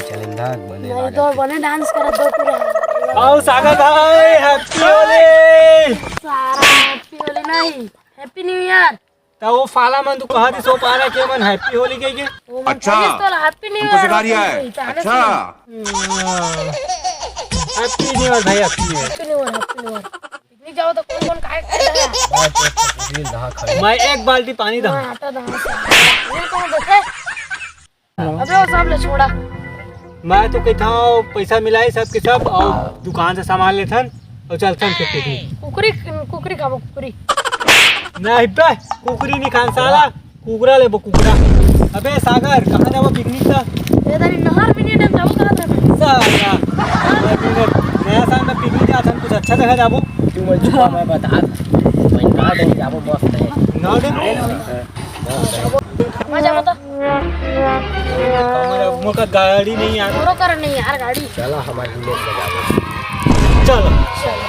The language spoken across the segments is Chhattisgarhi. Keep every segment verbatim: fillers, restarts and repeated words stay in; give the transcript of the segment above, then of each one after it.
चलेंदा बने नहीं तो बने डांस करत दो पूरा। आओ सागर भाई, हैप्पी होली। सारा हैप्पी होली नहीं, हैप्पी न्यू ईयर। तो वो फाला मन तू कहा दिस, वो पारा के मन हैप्पी होली के के। वो मन अच्छा, कहिस तो हैप्पी न्यू हमको ईयर सिखा रिया है। अच्छा। हैप्पी न्यू ईयर भाई, happy new year. Happy new year, happy new year. Picnic जाओ तो कौन कौन काय काय दहा? मैं एक बाल्टी पानी दहा। हाँ, आटा दहा। ये कौन देखे? अबे वो सब ले छोड़ा। मैं तो कहता हूँ पैसा मिलाई सब के सब और दुकान से सामान लेथन और चलथन फिर पिकनिक। कुकरी, कुकरी खाबो, कुकरी। नहीं बे, कुकरी नहीं खान साला, कुकरा लेबो कुकरा। अबे सागर, कहाँ जाबो पिकनिक का? ये तारी नहर भी नहीं डम जाबो कहाँ था? साला, नया साल में पिकनिक जाथन, कुछ अच्छा जगह जाबो। तू मैं चुपा मैं बता, मैं ना डम जाबो मस्त है। ना डम? मजा बता। मोर का गाड़ी नहीं यार। मोरो कर नहीं यार गाड़ी। चला हमारे बुलेट से जाबो। चलो। चलो।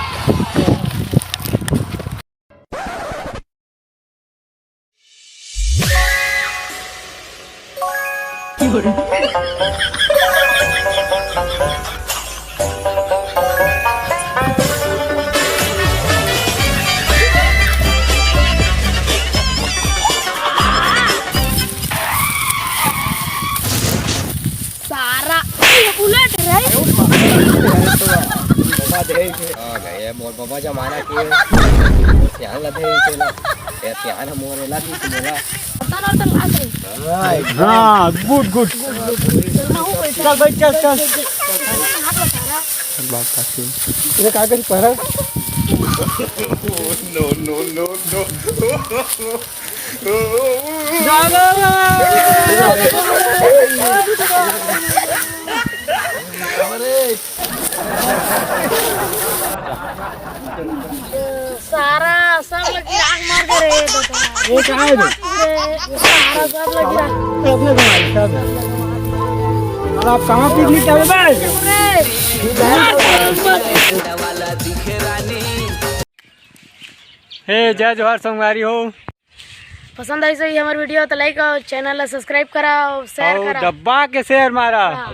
सारा ये बुलेट रे। बाबा दे के। आ गए मोर बाबा जमाना के। मोर सियान ला दे के ला। ए सियान मोर ला दी मोला। पता ना तो लाग रही। हाँ, गुड, गुड। चल भाई, चल, चल। हाथ बता रहा। ये का करी पहरा? No, no, no, no। सारा सब लगी आग मार के रे दादा। ये कहाँ है बे? ये सारा सब लगी आग। अपने को मार, सब। अब आप कहाँ पिकनिक जाओगे बे? रे। हे, जय जोहार संगवारी हो। पसंद आई सही हमार वीडियो तो लाइक और चैनल ला सब्सक्राइब करा और शेयर और करा। दबा के शेयर मारा। हाँ।